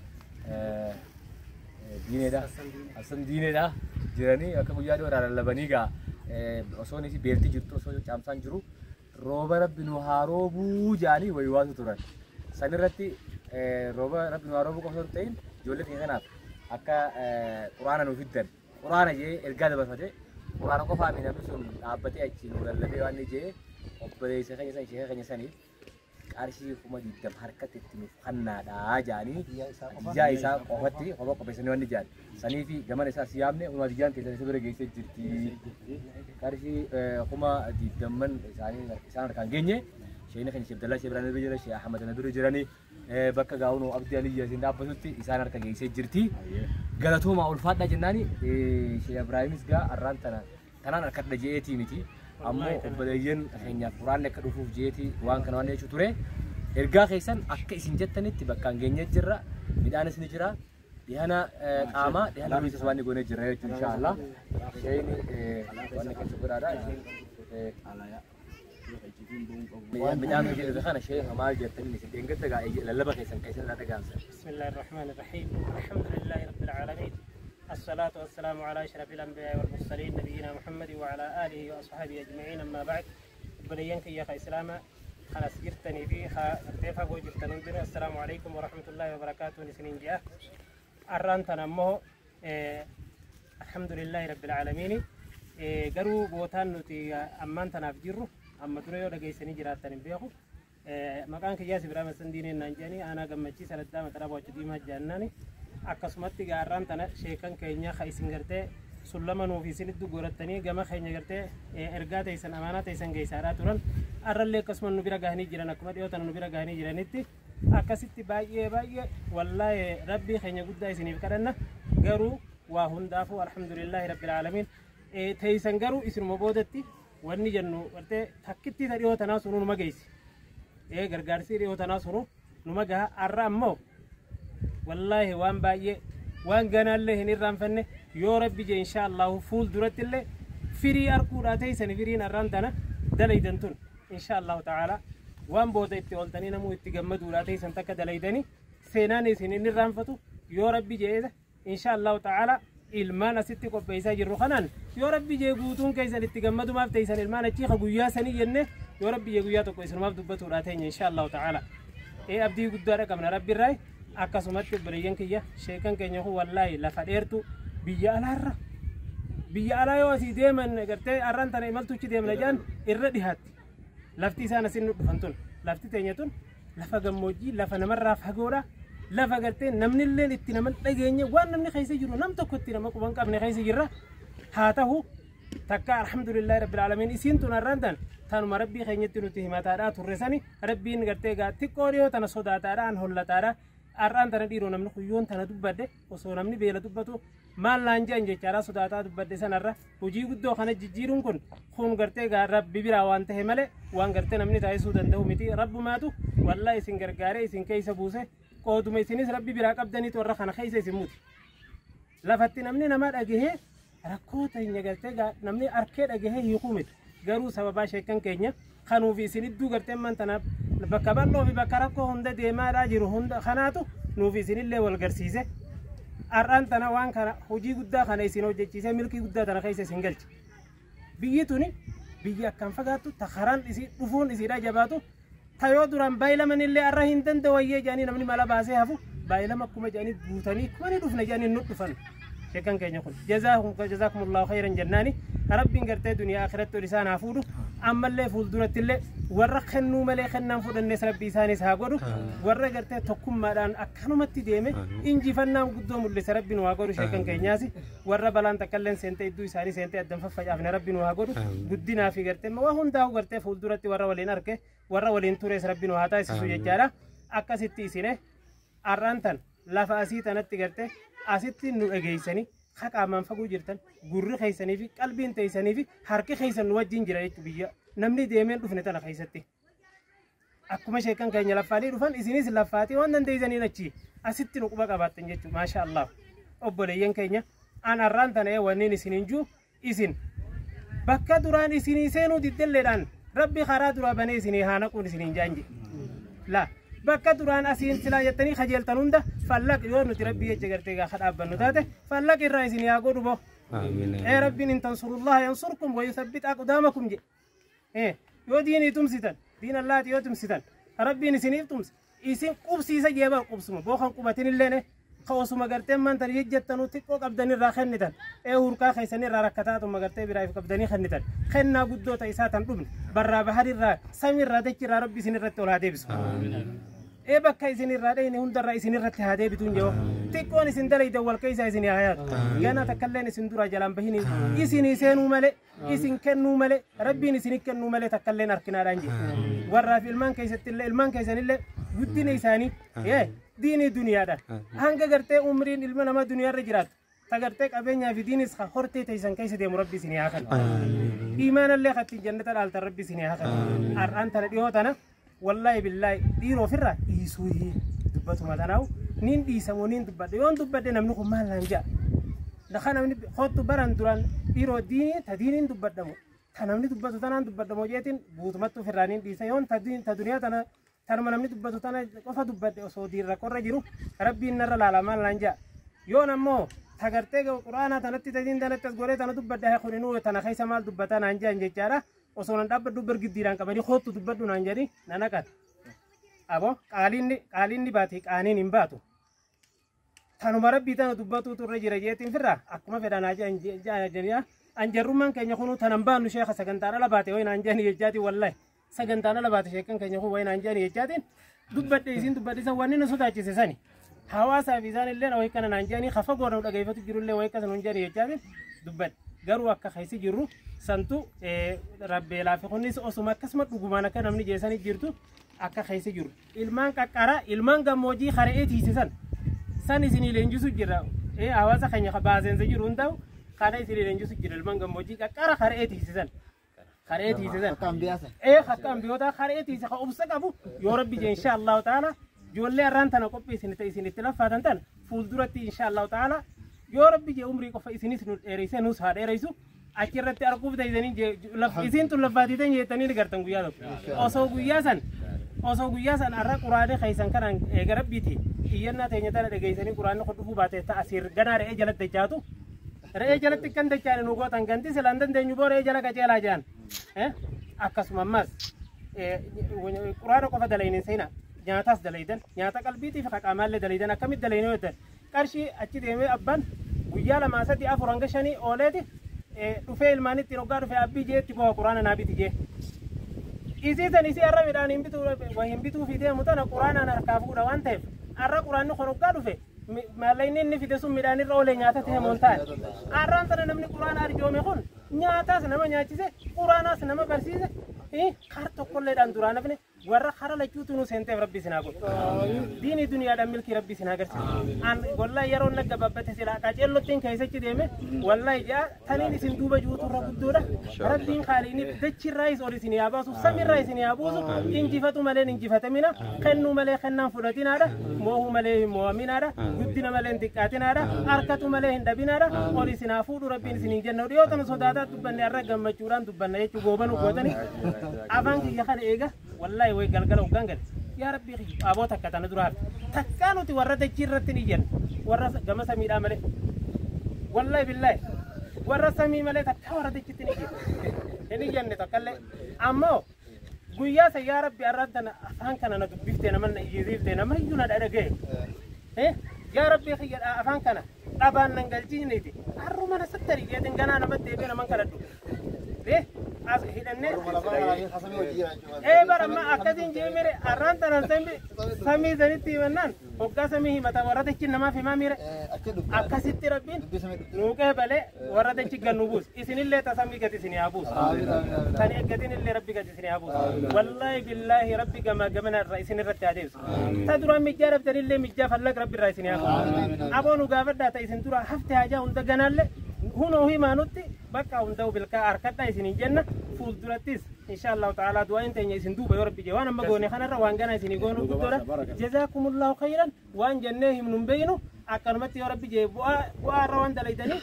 دينه ده أصلا دينه ده جراني أكو يادو على اللبنيجا أصلا نسي بيرتي جرتو أصلا شامسان جرو روبا رب نهارو جاني ويوازو تران سنرتي روبا رب نهارو كوسرتين جولة تيجنا أكا قرآن نفيدن قرآن جي إرجع بس هذا قرآن قفا من أمسون أبتي أجين ولا لبي واني جي أبدي سكني سن شيخ كني سني قارشي كم جدا حركة تتنف خنا دا جاني جاي سا قفتي هو قبل سنة واني جان سني في جمال إسا سيامني ونادي جان تيجي سبرة جيسة جرتي قارشي كم جدا من إساني إسان كان جيني شيء نحن شيخ عبد الله شيخ إبراهيم بيجرا شيخ أحمد نبي جراني بكا جاونو عبد علي ياسين دابسوتي إسان كان جيسة جرتي قالتو ما ألفات جناني شيخ إبراهيم إسقا الران تنا تنا نكتب جيتي متي أمو بدين خنيا قرآن نكتب فوف جيتي وان كانوا نيجوا ترى إرجع خيسان أكيد سنجتني تبقى كان جنيا جرا بدأنا سنجرا دهنا قامة دهنا بيسواني قلنا جرا إن شاء الله شيء وانا كنت شكر على بسم الله الرحمن الرحيم. الحمد لله رب العالمين، الصلاة والسلام على أشرف الأنبياء والمرسلين نبينا محمد وعلى آله وأصحابه أجمعين. أما بعد، بلينك يا خي سلامة خلاص جرتني في خا جرتني. السلام عليكم ورحمة الله وبركاته. نسنين جاء أران تنمه. الحمد لله رب العالمين. قروا بوتان نتي أمان تنافجره أما تريو لقيسني جراتني بيخو. مكان كياس إبراهيم السنديني نانجاني أنا قمتشي سردام ترابو أجديمها جاناني akkasumatti gaarraan tana sheekan keenya ka isin gartee sullama nuuf isinitti gorattanii gama keenya gartee ergaa teessan amaanaa teessan geessaadhaa turan arrallee akkasuma nu bira gahanii jiran akkuma dhiyoo tana nu bira gahanii jiranitti akkasitti baay'ee baay'ee wallaahi rabbii keenya guddaa isiniif kadhanna. Garuu waa hundaafuu alhamdulillaahi rabbil aalamiin teessan garuu isinuma boodatti wanni jennu gartee takkitti ta dhiyoo tanaa sunuu numa geessi gargaarsi dhiyoo tanaa sunuu numa gaha. Arra ammoo والله وان بايه وان قنا له نران فنه يا ربي جي ان شاء الله فول درت له فري اركوراتي سن فري نرانتنا دليدنتون ان شاء الله تعالى وان بودا اتولتني نمو اتغمدوراتي سن تك دليدني سيناني سن نران فتو يا ربي جي ان شاء الله تعالى ilmaan asitti qopheessaa jirru kanaan yoo rabbi jee guutuun keessan itti gammadumaaf teessan ilmaan achii ka guyyaa sanii jenne yoo rabbi jee guyyaa tokko isinumaaf dubbatuudha teenya insha allahu ta'ala. Abdii guddaadha qabna rabbi irraa. Akkasumatti obboleeyyan kiyya sheekan keenya kun wallaahi lafa dheertu biyya alaarra biyya alaa yoo asii deeman gartee arraan tana imaltuuchi deemna jedhan irra dhihaatti lafti isaan asin nu dhufan tun lafti teenya tun lafa gammoojjii lafa namarraa fagoodha lafa gartee namnilleen itti nama dhageenye waan namni keessa jiru nam tokko itti nama quban qabne keessa jirra. Haa ta'u takka alhamdulillahi rabbil aalamiin isiin tun arraan tan tanuma rabbii keenyatti nuti himataadhaa turre sani rabbiin gartee gaa xiqqoo dhiyoo tana sodaataadhaan hollataadha. Arraan tana dhiiroo namni kuyyoon tana dubbadde osoo namni beela dubbatu maal naan jedhan jechaadha sodaataa dubbadde sanarra hojii guddoo kana jijjiiruun kun gartee gaa rabbi biraa waan tahe malee waan gartee namni taasisuu danda'u miti. Rabbumaatu wallaa isin gargaaree isin keessa buuse qooduma isinis rabbi biraa qabdaniitu warra kana keessa isin muti. Lafatti namni nama dhagahee rakkoo teenya gartee gaa namni arkee dhagahee hiikuu miti. Garuu sababaa sheekan keenya kanuuf isin idduu gartee ammaan tanaaf bakka bal'oo fi bakka rakkoo hunda deemaadhaa jiru hunda kanaatu nuuf isinillee wal garsiise. Har'aan tana waan kana hojii guddaa kana isin hojjechiisee milkii guddaa tana keessa isin galche. Biyyi tuni biyyi akkaan fagaattu ta karaan isii dhufuun isiidha jabaatu ta yoo duraan baay'ilamanillee har'a hin danda'ayyee jedhanii namni mala baasee hafu baay'ilama akkuma jedhanii guutanii akkuma ni dhufne jedhanii nu dhufan. Sheekan keenya kun jazaakumullahu khayran jennaani rabbiin gartee duniyaa akhiratti ol isaan haa fuudhu ammallee fuuldurattillee warra kennuu malee kennaan fudhannes rabbi isaanis haa godhu warra gartee tokkummaadhaan akkanumatti deeme injifannaan guddoo mul'ise rabbi nu haa godhu sheekan keenyaas warra balaan takkalleen seentee iddoo isaanii seentee addan faffacaafne rabbi nu haa godhu guddinaa fi gartee waa hundaa'u gartee fuulduratti warra waliin arge warra waliin tures rabbi nu haa taasisu jechaadha akkasitti isine har'aan tan lafa asii tanatti gartee asitti nu dhageessanii qaamaan fagoo jirtan gurri keessanii fi qalbiin teessanii fi harki keessan nu wajjin jira jechuudha biyya namni deemeen dhufne tana keessatti. Akkuma sheekan keenya laffaalii dhufan isinis laffaatii waan dandeessaniin achi asitti nu quba qabaattan jechuudha maasha Allah obboleeyyan keenya an har'aan tana wanneen isiniin jiru isin bakka duraan isinii seenuu diddelleedhaan rabbi karaa duraa banee isinii haa naquun isiniin jaanji laa. Bakka duraan asiin silaa jettanii kajeeltan hunda fallaq yoo nuti rabbii jecha gartee gaafa dhaabbannu taate fallaq irraa isin haa godhu bo. Ee rabbiin in tansurullaha yansurkum wa yuthabbit aqdaamakum jedhe. Ee yoo diinii tumsitan diin allaati yoo tumsitan rabbiin isiniif tumsa isin qubsiisa jeeba qubsuma bookan qubatin illeen ka osuma gartee maanta jejjettanuu xiqqoo qabdanirraa kennitan ee hurkaa keessanirraa rakkataatuma gartee biraaf qabdanii kennitan kennaa guddoo ta'e isaa tan dhumne barraa baharirraa samiirraa dachirraa rabbi isinirratti ol haa deebisu. Ee bakka isinirraa dhayne hundarraa isinirratti haa deebituun jedhu xiqqoon isin dalaydan wal keessa isin haa yaadu gana takkalleen isin dura jalaan bahini isinii seenuu malee isin kennuu malee rabbiin isin kennuu malee takkalleen harkinaadhaan jedhu warraa fi ilmaan keessattillee ilmaan keessanillee guddina isaanii diinii duniyaadhaan hanga gartee umriin ilma namaa duniyaarra jiraatu tagartee qabeenyaa fi diinis hortee teessan keessa deemu rabbi isin haa kennu imaanallee kattiin jannata dhaaltan rabbi isin haa kennu har'aan tana dhiyoo tana wallahi billahi dhiiroo ofirraa dhiisuu dubbatuma tanaawu niin dhiisamoo niin dubbadhe yoon dubbadhe namni kun maal naan jedha lafa namni kottu baran duraan dhiiroo diinii ta diiniin dubbadhamu ta namni dubbatu tanaan dubbadhamoo jeetiin guutumatti ofirraa niin dhiisa yoon ta duniyaa tana tanuma namni dubbatu tana qofa dubbadhe osoo diin rakkoorra jiru rabbiin narra laala maal naan jedha yoon ammoo ta gartee quraanaa tanatti ta diin tanatti as godhee tana dubbadhe kuninuu tana keessa maal dubbataa naan jedhan jechaadha. Osoo nan dhaabbadhu birgiddiidhaan qabanii kottu dubbadhu naan jedhanii nan haqan. Aboo qaaliin ni baati qaaniin hin baatu. Tanuma rabbii tana dubbatuutu irra jira jeetiin firraa akkuma fedhan haa jedhanii anjarrummaan keenya kunuu tanan baannu sheeka sagantaan ala baate wayi naan jedhanii jechaatiin wallahi sagantaan ala baate sheekan keenya kun wayi naan jedhanii jechaatiin dubbadhe isin dubbadhe san wanni nu sodaachise sani. Hawaasaa fi isaan illee wayi kana naan jedhanii kafa goona dhageeffatu jirullee wayi akkasa nuun jedhanii jechaatiin dubbadhe. Garuu akka keessa jirru santu rabbeelaa fi kunis osuma akkasuma dhugumaan akka namni jeesanii jirtu akka keessa jiru. Ilmaan qaqqaraa ilmaan gammoojii hara'ee tiisisan san isinii leenjisu jira. Hawaasa keenya baaseensa jiru hundaa'u kana isinii leenjisu jira ilmaan gammoojii qaqqara hara'ee tiisisan. Hara'ee tiisisan. Akka ambiyootaa hara'ee tiise ka obsa qabu yoo rabbi jee insha Allahu ta'ala ijoollee har'aan tana qophii isin ta'e isin itti laffaatan tana fuulduratti insha Allahu ta'ala yoo rabbi jee umrii qofa isinis nu dheereyse nus haa dheereysu achirratti arguuf ta'isanii isin tun laffaatiitan jettanii ni gartan guyyaa tokko osoo guyyaa san har'a quraanee keessan kanaan eega rabbiiti iyyannaa teenya tana dhageessanii quraanni kun dhufuu baate ta'a asiir ganaa re'ee jalatti dachaatu re'ee jalatti kan dachaane nu gootan ganti silaan dandeenyu boo re'ee jala qaceelaa jedhan akkasuma ammas quraana qofa dalaynin seenaa nyaataas dalaydan nyaata qalbiitii fi qaqaamaallee dalaydan akkamitti dalayne yoo ta'an qarshii achi deemee abbaan guyyaa 2 3 4 hanga 5 ooleeti dhufee ilmaanitti roggaa dhufee abbii jeetti boo quraana naa biti jee isii san isii har'a midhaan hin bituu hin bituu fi deemu tana quraanaan harkaa fuudha waan ta'eef har'a quraanni kun roggaa dhufe maallaqni inni fide sun midhaan irra oolee nyaata ta'e moon ta'an har'aan tana namni quraana arjoome kun nyaataas nama nyaachise quraanaas nama barsiise kar tokkolleedhaan duraan hafne Warra kara lachuutu nu seenteef rabbi isin haa godhu. Diinii duniyaadhaan milkii rabbi isin haa agarsiisu. An wallahi yeroo na gabaabbate silaa qaceellottiin keessatti deeme wallahi jaa taniin isin duuba juutu irra guddoodha. Rabbiin kaaliini dachirraa ol isin haa baasu samirraa isin haa buusu injifatu malee injifatamina kennuu malee kennaan fudhatinaadha moohuu malee hin moo'aminaadha guddina malee hin xiqqaatinaadha harkatu malee hin dhabinaadha ol isin haa fuudhu rabbiin isin hin jennu dhiyoo tana sodaataa dubbanne har'a gammachuudhaan dubbanna jechuu goobanuu gootanii afaan kiyya kana eega wallahi way galgala hoggaan gale yaa rabbii kiyya aboo takka tana duraa takkaa nuti warra dachii irratti ni jennu warra gama samiidhaa malee wallahi billahi warra samii malee takkaa warra dachiitti ni jennu hin jenne takkallee ammoo guyyaa san yaa rabbi har'a tana afaan kana na dubbiftee nama na iyyisiiftee nama iyyuu na dhadhagee yaa rabbii kiyya afaan kana dhabaan nan galchiineeti har'uma na sattari jeetiin ganaa namatti deebi'ee naman kadhadhu as hidhannee bara amma akkasiin jeemire arraan tanan samii sanitti himannaan hoggaa samii himata warra dachi namaaf himaa miire akkasitti rabbiin nuuqee balee warra dachi gannu buus isinillee ta samii gati isin haa buusu kan eeggatin illee rabbi gati isin haa buusu wallaahi billaahi rabbi gamaa gamana irraa isin irratti haa deebisu ta duraan mijjaa dhabdanillee mijjaa fallaq rabbi irraa isin haa buusu aboo nu gaafadhaa ta isin dura hafte haajaa hunda ganaallee hunoo himaa nutti bakka hunda'u bilkaa harkadhaa isin hin jenna fuuldurattis insha allahu ta'ala du'aan teenya isin duuba yoo rabbi jee waan amma goone kanarra waan gana isinii goonu guddoodha jazaakumullahu khayran waan jennee himnu hin beeynu akkanumatti yoo rabbi jee bu'aa irra waan dalaydanii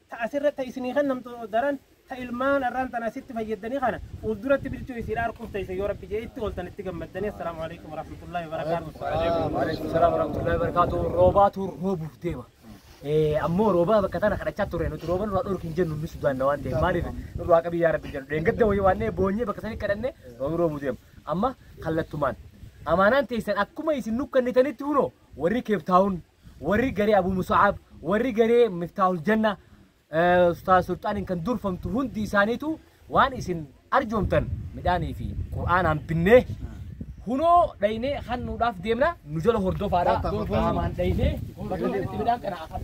ta asirra ta isinii kennamtu daran ta ilmaan arraan tana asitti fayyadanii kana fuulduratti bilchuu isiidha harkuuf ta'ise yoo rabbi jee itti ooltan itti gammaddanii assalaamu alaikum warahmatullahi wabarakaatuh. Waalaikum salaam warahmatullahi wabarakaatuh. Roobaatu roobuuf deema. Ammoo roobaa bakka tana kadhachaa turre nuti rooba nurraa dhorki hin jennu nu sodaanna waan ta'eef maaliif nurraa qabii yaa rabbi jennu dheengadda wayii waannee boonyee bakka sanii kadhanne roobi roobuu deema. Amma kallattumaan amaanaan teessan akkuma isin nukkannitanitti hunoo warri Keeptaawun warri garee Abuu Musaab warri garee Miftaahul Janna Ustaaz Sulxaaniin kan durfamtu hundi isaaniitu waan isin arjoomtan midhaanii fi qur'aanaan binnee hunoo dhaynee hannuudhaaf deemna nu jala hordofaadha. Qaamaan dhaynee bakka itti midhaan kana afaan.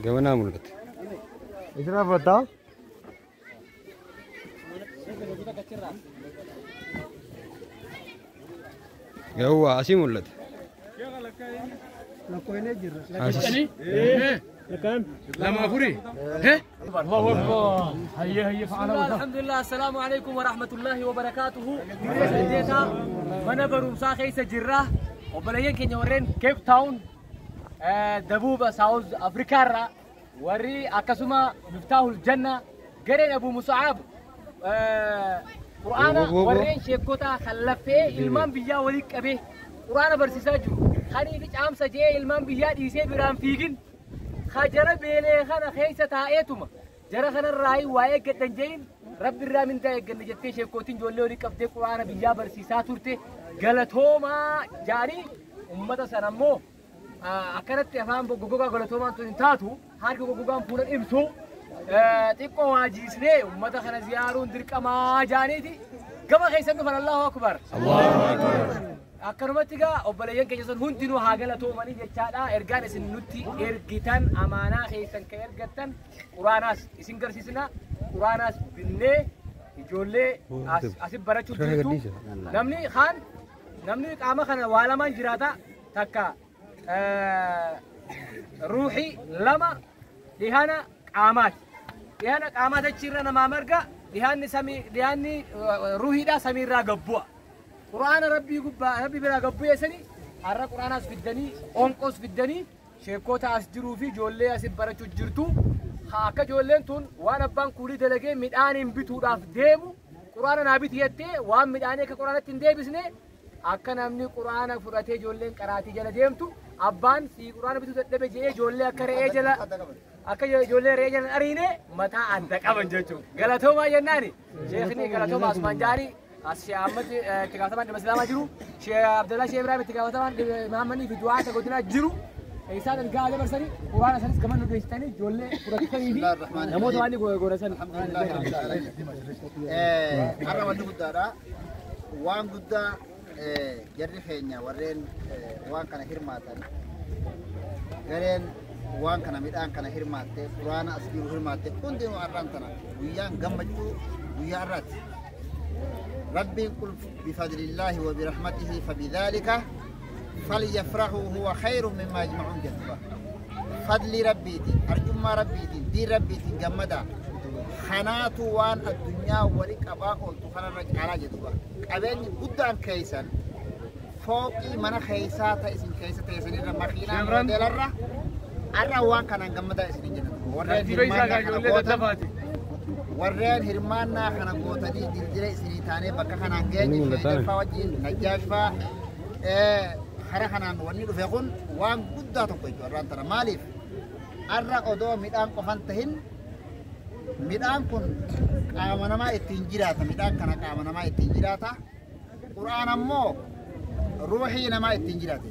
Gamanaa mul'ata. Isirraa fudhattaa? Yawwa asii mul'ata. Lama afurii. Alhamdulillah, assalamu alaikum warahmatullahi wabarakatuhu. Saddeeta mana barumsaa keessa jirra. Obboleeyyan keenya warreen Cape Town dabuuba South Africa irraa warri akkasuma Miftaahul Janna gareen Abu Musaab Qur'aana warreen sheekota kallaffee ilmaan biyyaa walii qabee Qur'aana barsiisaa jiru. Kanii fi caamsa jee ilmaan biyyaa dhiisee biraan fiigin. Jara beelee kana keessa taa'eetuma jara kanarraa waa eeggadhan jeein rabbi irraa mindaa eegganne jettee sheekootiin ijoollee olii qabdee quraana biyyaa barsiisaa turte galatoomaa jaanii ummata sana ammoo akkanatti afaan goggogaa galatoomaan tun hin taatu harki goggogaan fuulan ibsu xiqqoo waajiisnee ummata kana ziyaaruun dirqamaa jaaniiti gama keessan dhufan Allahu akbar. Allahu akbar. Akkanumatti egaa obboleeyyan keenya sun hundinuu haa galatoomanii jechaadha. Ergaan isin nutti ergitan amaanaa keessan kan ergattan quraanaas isin garsiisna. Quraanaas binnee ijoollee asit barachuu jirtu. Namni kaan namni qaama kana waa lamaan jiraata takka ruuxii lama dhihana qaamaati. Dhihana qaamaa dachiirra namaa marga dhihanni samii dhihanni ruuhiidha samiirraa gabbu'a. Qur'aana rabbii gubbaa rabbii biraa gabbu'eessanii har'a qur'aanaas fiddanii onqoos fiddanii sheekota as jiruu fi ijoollee asit barachuu jirtu. Akka ijoolleen tun waan abbaan kuulii dalagee midhaaniin bituudhaaf deemu qur'aana naa biti jettee waan midhaanii akka qur'aanatti hin deebisne akka namni qur'aana fudhatee ijoolleen qaraatii jala deemtu abbaan si qur'aana bituu dadhabe jedhee ijoollee akka re'ee jala akka ijoollee re'ee jala ariine mataa adda qaban jechuudha. Galatoomaa jennaani sheekni galatoomaa Asumaan Jaarii As Sheikh Ahmad itti gaafatamaan dhimma Islaamaa jiru. Sheikh Abdallah Sheikh Ibrahim itti gaafatamaan Mahammanii fi du'aata godinaa jiru. Isaan ergaa dabarsanii quraana sanis gama nu geessitanii ijoollee fudhatanii fi namoota waan godhasan. Har'a wanni guddaadha. Waan guddaa jarri keenya warreen waan kana hirmaatan gareen waan kana midhaan kana hirmaatte quraana as jiru hirmaatte hundinuu har'aan tana guyyaan gammachuu guyyaa har'aati. Rabbiin qul bifadlillaahi wa birahmatihi fabidhaalika فليفرحوا هو خير مما يجمعون جدوا فضل ربيتي أرجما ربيتي دين ربيتي جمدا خناتو وان الدنيا ولك أبا قلت خنا رجع جدوا أبين قدام كيسان فوقي من خيسا تيسن كيسا تيسن لما خينا دلرة أرى وان كان جمدا إسن جدوا ورين هرمانا خنا قوتني دلدل إسني تاني بكا خنا جيج فوجين نجاش فا hara kanaan wanni dhufe kun waan guddaa tokko jechuudha har'aan tana maaliif har'a odoo midhaan qofan tahin midhaan kun qaama namaa ittiin jiraata midhaan kana qaama namaa ittiin jiraata qura'aan ammoo ruuxii namaa ittiin jiraata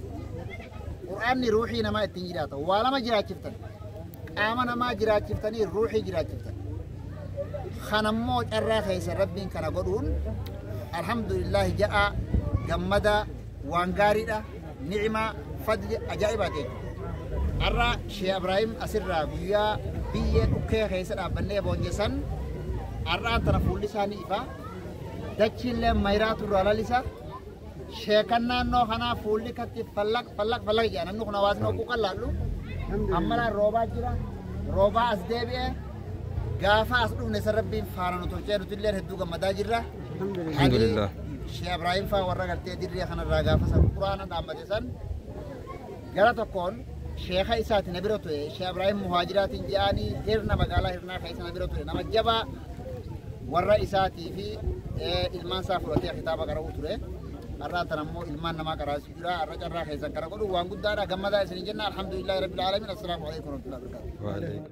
qura'aanni ruuxii namaa ittiin jiraata waa lama jiraachiftan qaama namaa jiraachiftanii ruuxii jiraachiftan kanammoo carraa keessa rabbiin kana godhuun alhamdulillahi ja'a gammada waan gaariidha ni'ima fadli ajaa'ibaati jechuudha. Har'a Sheekh Ibrahim asirraa guyyaa biyyee dhukkee keessa dhaabbannee boonjesan har'aan tana fuulli isaanii ifa dachiillee mayraatu irraa lalisa sheekan naannoo kanaa fuulli katti fallaq fallaq fallaq jedha namni kun hawaasni hogguu qallaallu ammalaan roobaa jira roobaa as deebi'e gaafa as dhufne san rabbiin faana nu tolchee nutillee hedduu gammadaa jirra. Alhamdulillah. Sheekh Ibrahim faa warra gartee dirree kanarraa gaafa san quraana dhaabbate san gara tokkoon sheekha isaati na bira ture Sheekh Ibrahim muhaajiraatiin je'anii hirna magaalaa hirnaa keessa na bira ture nama jabaa warra isaatii fi ilmaan isaa fudhatee kitaaba qara'uu ture. Har'aan tan ammoo ilmaan namaa qaraasuu jira har'a carraa keessan kana godhu waan guddaadha gammadaa isin jenna alhamdulillahi rabbil aalamiin assalaamu alaikum warahmatullahi wabarakatuh.